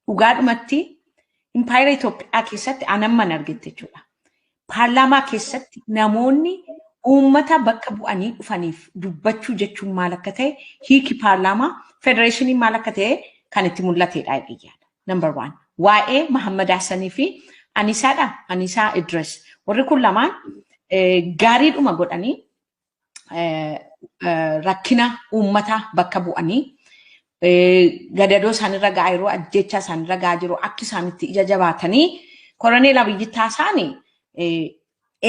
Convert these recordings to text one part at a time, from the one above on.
Dhugaadhumatti impaayera Itoophiyaa keessatti anamman argite jechuudha. Paarlaamaa keessatti namoonni uummata bakka bu'anii dhufaniif dubbachuu jechuun maal akka ta'e, hiiki paarlaamaa federeeshinii maal akka ta'e kan itti mul'atedha jedhee. Number one. Waa'ee Mahammad Hassanii fi Anisaadha. Anisaa Idris. Warri kun lamaan gaariidhuma godhanii rakkina uummataa bakka bu'anii gadadoo isaanirra ga'aa jiru, ajjechaa isaanirra ga'aa jiru, akka isaan itti ija jabaatanii Koroneel Abiyyi taasaanii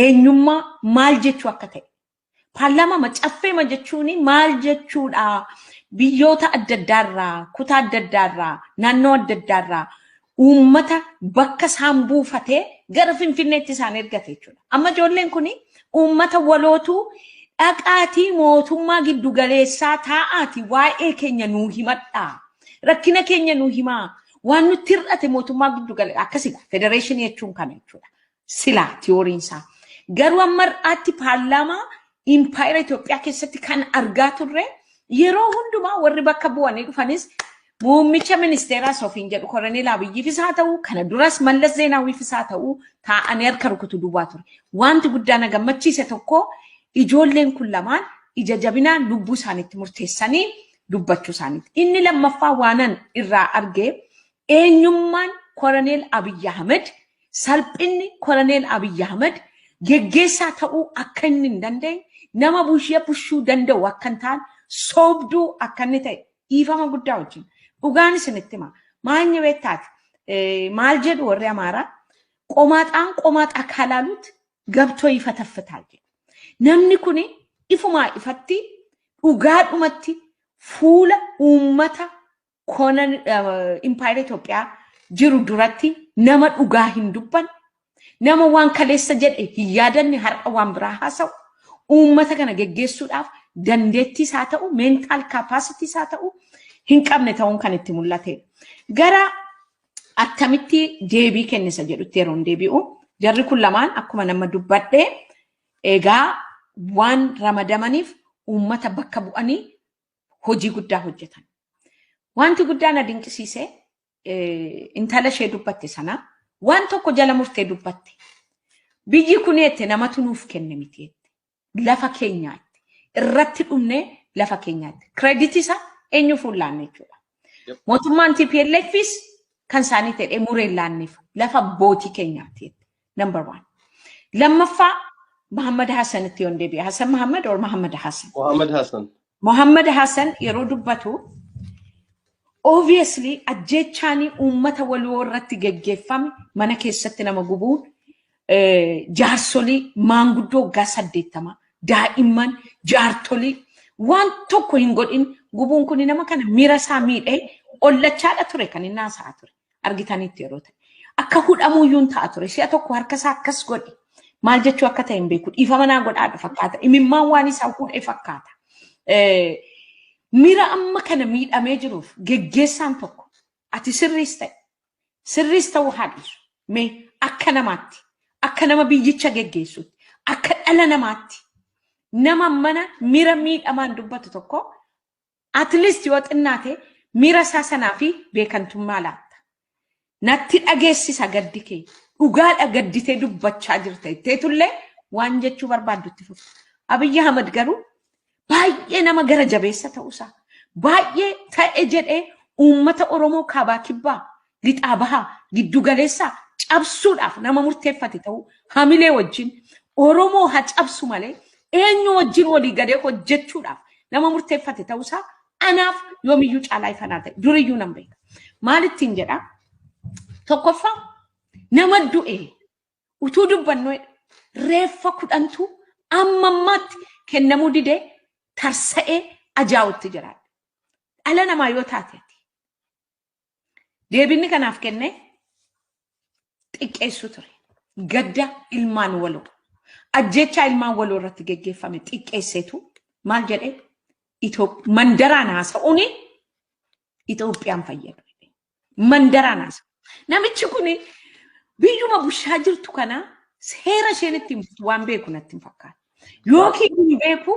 eenyummaa maal jechuu akka ta'e. Paarlaamaa macaffeema jechuun maal jechuudha? Biyyoota adda addaarraa, kutaa adda addaarraa, naannoo adda addaarraa uummata bakka isaan buufatee gara Finfinneetti isaan ergate jechuudha. Amma ijoolleen kun uummata walootu dhaqaatii mootummaa giddu galeessaa taa'aati waa'ee keenya nuu himadhaa. Rakkina keenya nuu himaa. Waan nutti hir'ate mootummaa giddu galeessaa akkasidha. Federeeshinii jechuun kana jechuudha. Silaa tiyooriin isaa. Garuu amma har'aatti paarlaamaa impaayera Itoophiyaa keessatti kan argaa turre yeroo hundumaa warri bakka bu'anii dhufanis muummicha ministeeraa ofiin jedhu Koroneel Abiyyiifis haa ta'u, kana duras Mallas Zeenaawiifis haa ta'u, taa'anii harka rukutu duwwaa ture. Wanti guddaa na gammachiise tokko ijoolleen kun lamaan ija jabinaan lubbuu isaaniitti murteessanii dubbachuu isaaniiti. Inni lammaffaa waanan irraa arge, eenyummaan Koroneel Abiyyi Ahmed, salphinni Koroneel Abiyyi Ahmed geggeessaa ta'uu akka inni hin dandeenye, nama bushee bushuu danda'u akka hin taane, soobduu akka inni ta'e, dhiifama guddaa wajjin. Dhugaan isinitti hima. Maanyi beektaati? Maal jedhu warri Amaaraa? "ቆማጣን ቆማጣ ካላሉት ገብቶ ይፈተፍታል" jedhu. Namni kuni ifumaa ifatti dhugaadhumatti fuula uummata konan impaayera Itoophiyaa jiru duratti nama dhugaa hin dubbanne, nama waan kaleessa jedhe hin yaadanne, har'a waan biraa haasa'u, uummata kana geggeessuudhaaf dandeettii isaa ta'u, mental capacity isaa ta'u hin qabne ta'uun kan itti mul'atedha. Gara attamitti deebii kennisa jedhutti yeroo hin deebi'u, jarri kun lamaan akkuma nama dubbadhe egaa waan ramadamaniif uummata bakka bu'anii hojii guddaa hojjetan. Wanti guddaa na dinqisiise intala ishee dubbatte sana waan tokko jala murtee dubbatte. "Biyyi kun," jette, "namatu nuuf kenne miti," jette. "Lafa keenyaatti. Irratti dhumnee lafa keenyaatti." Credit isaa eenyuuf hin laanne jechuudha. Mootummaan TPLFis kan isaanii ta'e muree hin laanneef, lafa abbootii keenyaatti jette. Number one. Lammaffaa Muhammad Hassanitti yoon deebi'e. Hassan Muhammad or Muhammad Hassan? Muhammad Hassan. Muhammad Hassan yeroo dubbatu, obviously ajjeechaanii uummata waloo irratti geggeeffame, mana keessatti nama gubuun, jaarsolii maanguddoo waggaa 80, daa'imman, jaartolii waan tokko hin godhin gubuun kun nama kana miira isaa miidhee ollachaadha ture kan inni haasa'aa ture argitanitti yeroo ta'e. Akka hudhamuuyyuu ta'a ture. Si'a tokko harka isaa akkas godhe, maal jechuu akka ta'e hin beeku. Dhiifama naa godhaadha fakkaata. Imimmaan waan isaa hudhee fakkaata. Miira amma kana miidhamee jiruuf geggeessaan tokko ati sirriis ta'e sirriis ta'uu haa dhiisu. Mee akka namaatti, akka nama biyyicha geggeessutti, akka dhala namaatti nama mana miira miidhamaan dubbatu tokko at least yoo xinnaate miira isaa sanaa fi beekantummaa laatta. Natti dhageessisa gaddi kee. Dhugaadha gadditee dubbachaa jirta jetteetullee waan jechuu barbaaddutti fufta. Abiyyi Ahmad garuu baay'ee nama gara jabeessa ta'uusaa, baay'ee ta'e jedhee uummata Oromoo kaabaa kibbaa, lixaa bahaa, giddu galeessaa cabsuudhaaf nama murteeffate ta'uu, hamilee wajjin Oromoo haa cabsu malee eenyu wajjin walii galee hojjechuudhaaf nama murteeffate ta'uusaa anaaf yoomiyyuu caalaa ifanaa ta'e, duriyyuu nan beeka. Maalittiin jedhaa? Tokkoffaa, nama du'e utuu dubbannu reeffa 10tu amma ammaatti kennamuu didee tarsa'ee ajaa'utti jiraadha. Dhala namaa yoo taate deebinni kanaaf kenne xiqqeessuu ture. Gadda ilmaan waloo. Ajjechaa ilmaan waloo irratti geggeeffame xiqqeesseetu maal jedhee, mandaraan haasa'uun Itoophiyaan fayyadu. Mandaraan haasa'u. Namichi kun biyyuma bushaa jirtu kana seera isheen ittiin bultu waan beeku natti hin fakkaatu. Yookiin hin beeku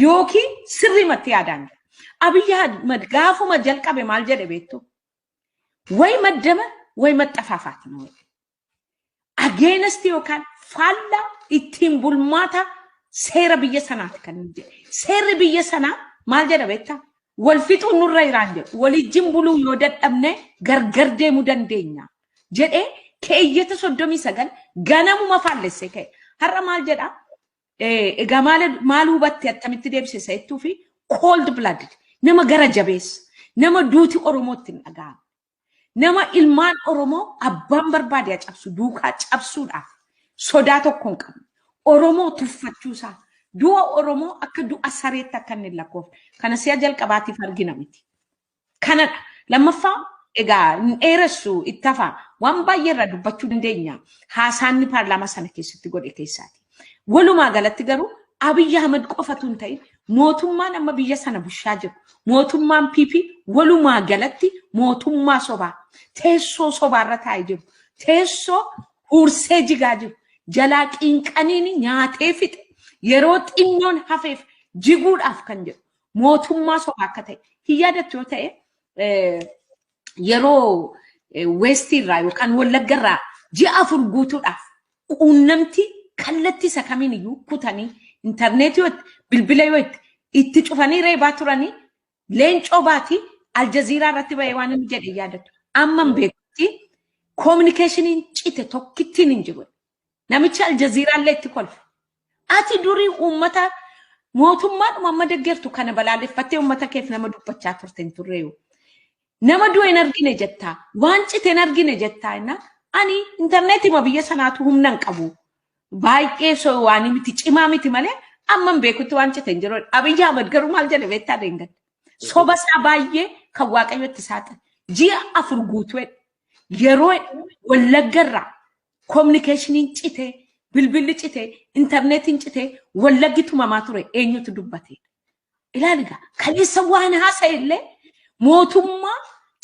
yookiin sirriimatti yaadaan jira. Abiyyi Ahmad gaafuma jalqabe maal jedhe beektu? ወይ መደመር ወይ መጠፋፋት ነው። Against yookaan faallaa ittiin bulmaata seera biyya sanaati kan inni jedhe. Seerri biyya sanaa maal jedha beektaa? Wal fixuun nurra jiraan jedhu. Walijjin buluu yoo dadhabne gargar deemuu dandeenya jedhee keeyyata 39 ganamuma faallessee ka'e. Har'a maal jedhaa? Egaa maal hubatte, attamitti deebisee jettuu fi cold blooded, nama gara jabeessa, nama duuti Oromootti hin dhaga'amu. Nama ilmaan Oromoo abbaan barbaade haa cabsu, duukaa cabsuudhaaf sodaa tokko hin qabne. Oromoo tuffachuusaa, du'a Oromoo akka du'a sareetti akka inni hin lakkoofne. Kana si'a jalqabaatiif argina miti. Kanadha. Lammaffaa, egaa hin dheeressu, itti hafaa, waan baay'ee irraa dubbachuu dandeenya. Haasaanni paarlaamaa sana keessatti godhe keessaati. Walumaa galatti garuu Abiyyi Ahmad qofatu hin ta'in, mootummaan amma biyya sana bushaa jiru, mootummaan PP walumaa galatti mootummaa sobaa, teessoo sobaarra taa'ee jiru, teessoo huursee jigaa jiru, jalaa qiinqaniin nyaatee fixe, yeroo xinnoon hafeef jiguudhaaf kan jedhu mootummaa sobaa akka ta'e hin yaadattu yoo ta'e, yeroo Weestiirraa yookaan Wallaggarraa ji'a 4 guutuudhaaf quunnamtii kallattii isa kamiin iyyuu kutanii, intarneetii yoo itti, bilbila yoo itti cufanii reebaa turanii, Leencoo Baatii Aljaziiraa irratti bahee waan inni jedhe yaadattu. Amma hin beekutti communicationiin cite tokkittiin hin jiru. Namichi Aljaziiraa illee itti kolfe. Ati durii uummata mootummaadhuma amma deggertu kana balaaleffattee uummata keef nama dubbachaa turte hin turreeyu. Nama du'e hin argine jettaa, waan cite hin argine jettaa innaa, ani intarneetii biyya sanaatu humna hin qabu. Baay'ee so waan miti, cimaa miti malee amma hin beekutti waan cite hin jiru. Abiyyi Ahmad garuu maal jedhe beektaa deengad? Soba isaa baay'ee kan Waaqayyotti saaxile. Ji'a 4 guutuu yeroo Wallaggarraa communicationiin citee, bilbilli citee, intarneetiin citee, Wallaggi tumamaa ture, eenyutu dubbate? Ilaali egaa, kaleessa waan haasa'e illee mootummaa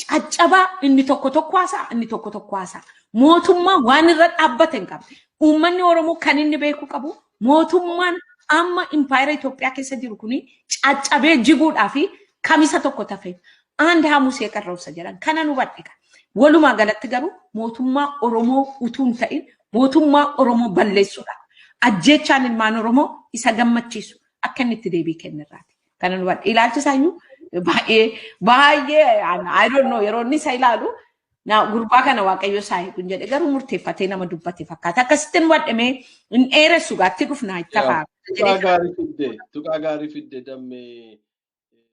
caccabaa inni tokko tokko haasa'a, inni tokko tokko haasa'a. Mootummaa waan irra dhaabbate hin qabne. Uummanni Oromoo kan inni beekuu qabu, mootummaan amma impaayera Itoophiyaa keessa jiru kuni caccabee jiguudhaa fi kamisa tokko tafeef. አንድ ሐሙስ የቀረው isa jedhan kana nu hubadhe. Walumaa galatti garuu mootummaa Oromoo utuu hin ta'in mootummaa Oromoo balleessuudha. Ajjeechaan ilmaan Oromoo isa gammachiisu akka inni itti deebii kennirraati. Kana nu hubadhe. Ilaalchi isaayyuu baay'ee baay'ee, I don't know, yeroo inni isa ilaalu na gurbaa kana Waaqayyo isaa eeguun jedhe, garuu murteeffatee nama dubbate fakkaata. Akkasittiin hubadhe. Hin dheeressu, gaatti dhufnaa itti hafaa. Tuqaa gaarii fidde, tuqaa gaarii fidde dammee.